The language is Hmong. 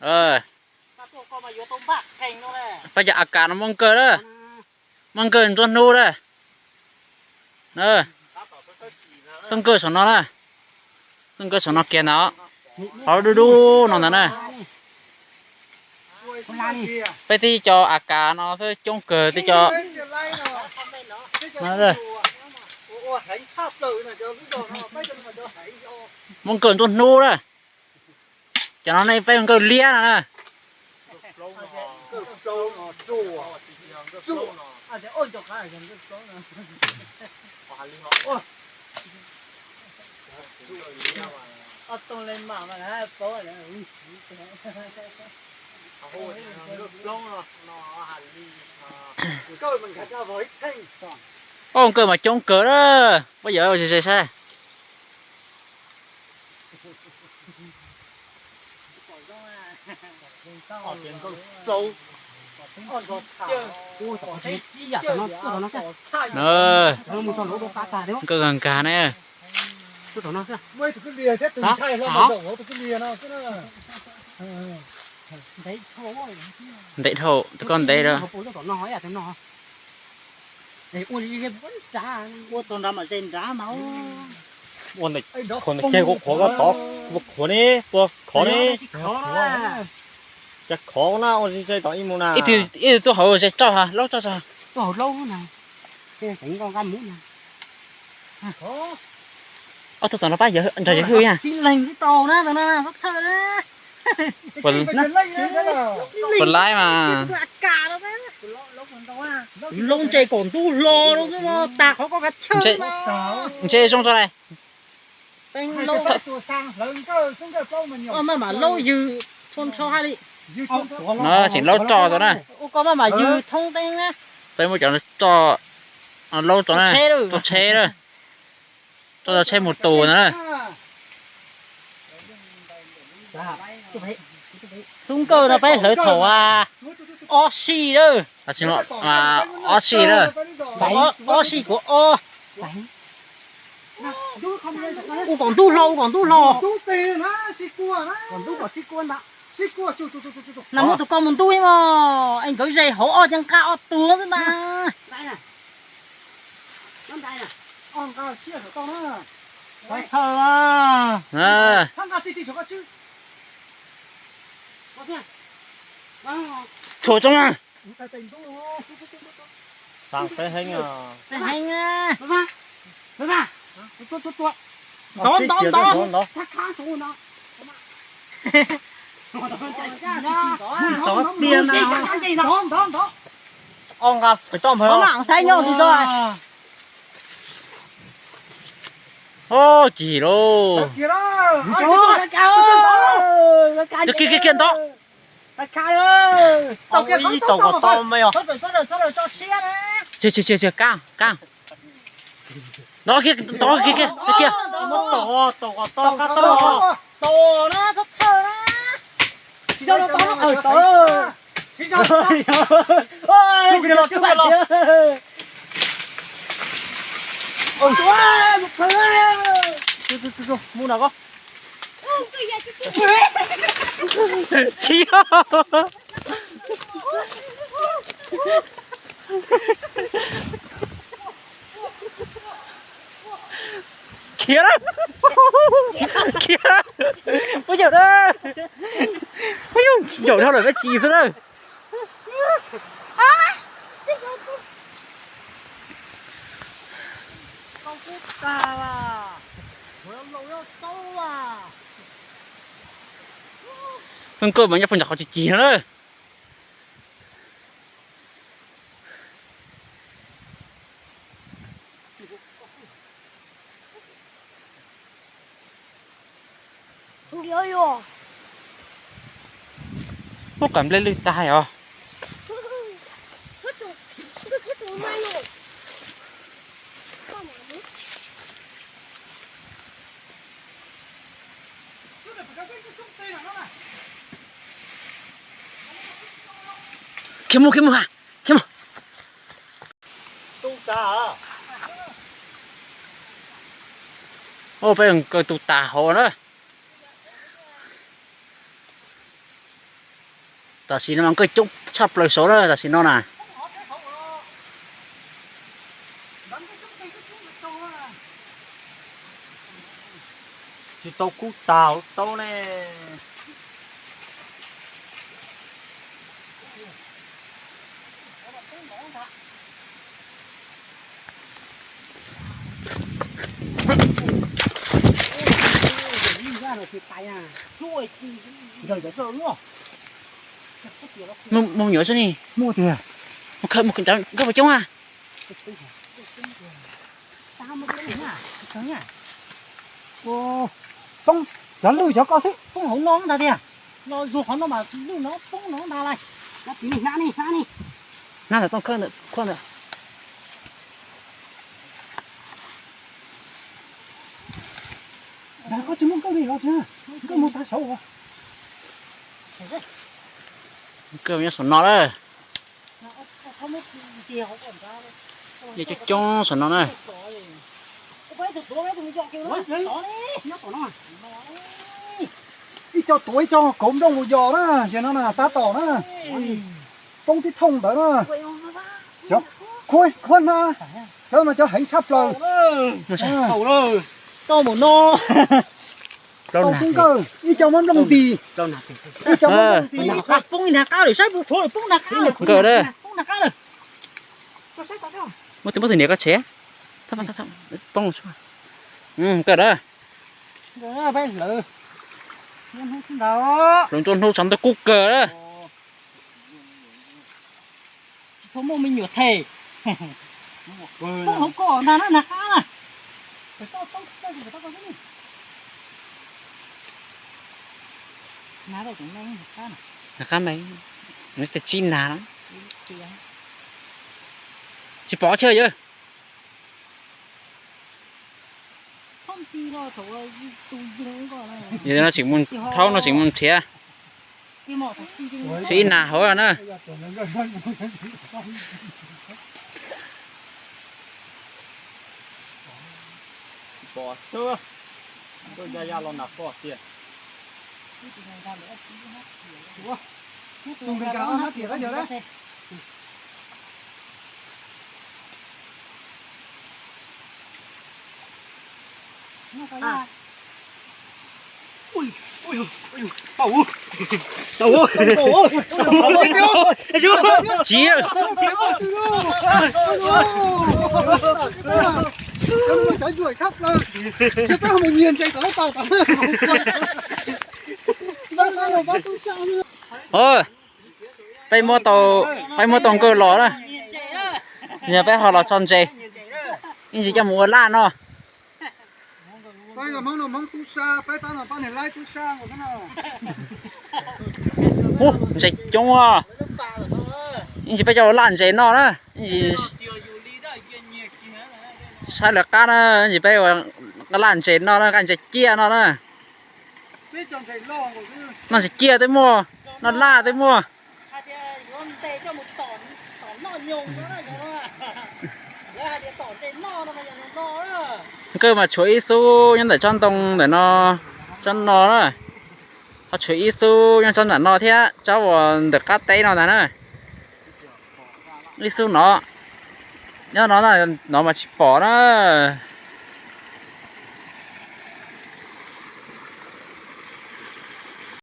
Peb cov A K no muaj nkawj lawm, muaj nkawj ntsuab hnub lawm. Txoj nkawj saum no na, txoj nkawj saum no kiag ntag, qhov dub dub no ntag na. Peb tib co A K no xwb coob kawg tib co. Muaj nkawj ntsuab hnub na. Cov no nej peb nkawj liab no na. Ob nkawj mas coob kawg na, pab yawm ze ze saib. Nkawj nkag nkag ne. Ntev dhau, tus koj ntev lawm. Ua txog nrad mas ze nrad mas. Ua ntawm qhuav ntawm ceg kuv qhuav koj tod, ua qhuav ne, ua khov ne. Cas khov na, ua ze tom ib mus na. Ib tug tuaj hauv ze roj, laub roj, tuaj hauv laub na. Ob tug tom no pab nrog yawg hwj na. Puas laib mas. Laub ntse kom ntub hlo xwb no, tas qhov koj kav chawj. Ntse zoo rau lawm. Maj mam laub ywg txhua nrho hais li. No tseem laub roj tau na. Ua koj maj mam ywg thoob teeb na. Peb muab cov roj laub rau na, rau tsheb na. Rau tsheb mus tus na. Xub nkawj no peb hlawv thaum ob sij lawm. Ob sij lawm. Ob sij kuv ob. Ua kom ntub hlo, ua kom ntub hlo. Nas muab tus ko mus ntub os, es nkawd ze hauv ob cov nqaj ob tuag xwb ntag. Txhua tso na. Peb heev, peb heev. Ntov, ntov, ntov. Ntov tiag na. Ob nqa pem toj npawg. Saib nyob tsis tau. Cig lauj. Kiag kiag kiag ntov. Ib tau kom tau me os. Ntov kiag, ntov kiag kiag kiag. Mus na koj. Tsis. Khiav lawm. Khiav lawm. Puab yawg na. Puab yawg ncaum dhau lawm peb tsis xwb na. Xoo nkauj mas nyob puag nram qhov cig cig no na. Muab qam nplej lwj tag os. Khiav mus, khiav mus, khiav mus. Ub, peb kaw tus tas hauv na. Tam sim no mas nkawj coob tshaj plaws saud na, tam sim no na. Tsis tau kub tag lub taub ne. Mus nyuam xwb ne. Muaj tiag. Nkauj puas coob a? Poob cov lwj cov ko xwb. Poob hauv no ntag tiag. Los zuag qhov no mas lwj no poob no ntag lais. Hnab ntawm tooj khawb ntawm khuaj ntawd. Dag, koj tsis muaj nkawj li los tsis, nkawj mus tag saud. Nkawj nyob saum no lawm. Nyob coob coob saum no na. Ib co tuav ib co kauv nplooj mus yos na, ces no na tab tom na. Poob tib thooj ntawd na. Cov khuab khuab hnab, cov no cov heev tshaj plaws. Tau mus no. Tau kub nkawj, ib co muab nplooj ntis, ib co muab nplooj ntis. Poob ib nag qab lawm, saib puas tshuav lawm, poob nag qab lawm. Nkawj da. Poob nag qab lawm. Muab tus, muab tus niam koj tshem. Poob. Nkawj da. Hloov nruab hnub tshav ntuj kub kawg na. Tsis tau muaj me nyuam them. Poob hauv ko ntag na, nag qab na. Nag qab mas, nws tab tsib nag na. Tsis pom chaw yawg. Yog no tseem mus thaub no tseem mus nrhiav. Tsis ib nag hauv na. Tsis, peb muab tau, peb muab tau nkawj los na. Yog peb ho los tso ntses, ib ntsis coj mus ua laj noj. Ub, ntses coob os. Ib ntsis peb coj ua laj ntses noj na. Saib lawv qab na, ib ntsis peb ua laj ntses noj na, nqaij ntses ciaj noj na. Noj ntses ciaj twb muaj, noj laj twb muaj. Nkawj mas tshuav ib xub nyob ntawm tsob ntoo ntawm no, tsob no na. Ho tshuav ib xub nyob tsob nram no thiab, tsob uas ntawm qab teb no ntag na. Ib xub no, nyob no, no mas tsis pom na.